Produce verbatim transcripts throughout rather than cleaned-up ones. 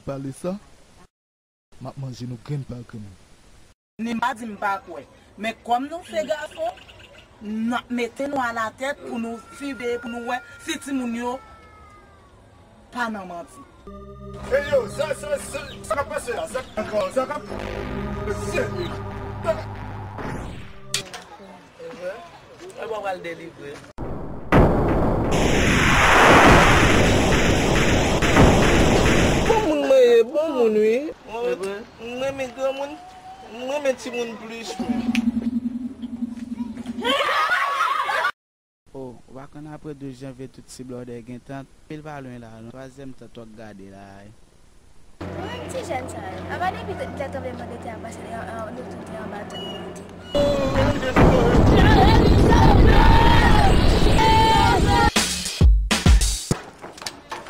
Pale sa, m ap manje nou grenn pa grenn. Ni m pa di m pa kwè. Men kòm nou se gason, n ap mete nou alatèt pou nou siveye, pou nou wè si timoun yo pa nan manti. Hey yo, sa, sa, sa, sa k ap pase la? Sa k ankò, sa k ap pase? Mwen pa pral delivre. Bon moun mwen ye, bon moun wi. Mwen, mwen renmen granmoun, mwen renmen timoun plis wi. O, ou pa konn apre douz janvye tout ti blòdè gen tant? Pil pa lwen la non, twazyèm tant w ap gade la a. Mwen menm ti jèn sa yo, apa depi lè tranblemanntè a pase, nou tout te anba tan.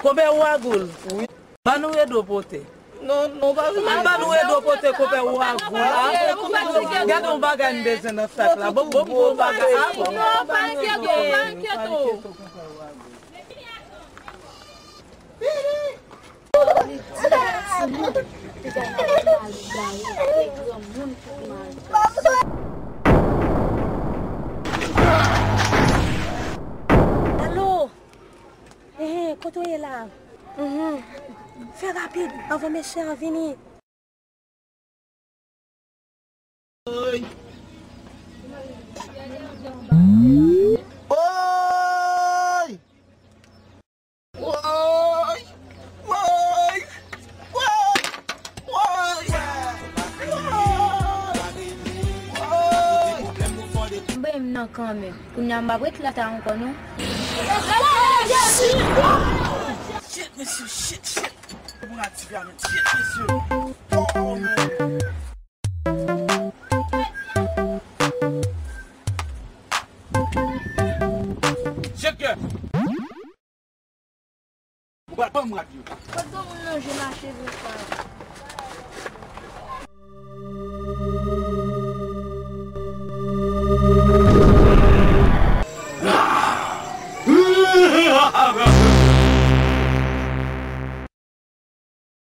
Konpè Wagoul. Wi. Ban nou Edo pote. Non, non, pa vin. Ban nou Edo pote konpè Wagoul la. Gade yon bagay m bezwen nan sak la. Bon, bon, bon bagay. Non, pa enkyete w, pa enkyete w. Alo! Ehe, kote w ye la? Mhm. Fè rapid, anvan mesye a vini. Oy! Oy! Oy! Oy! Oy! Oy! Oy! Bay m nan kanmenm. Kounye a m p ap ret la ta ankò non. Shit, mesye, shit, shit. Pou aktive a, men shit, mesye. Oh, man. Shit, girl. Ou pral ban m rad yo. Kot granmoun nan jwe mache vre sa?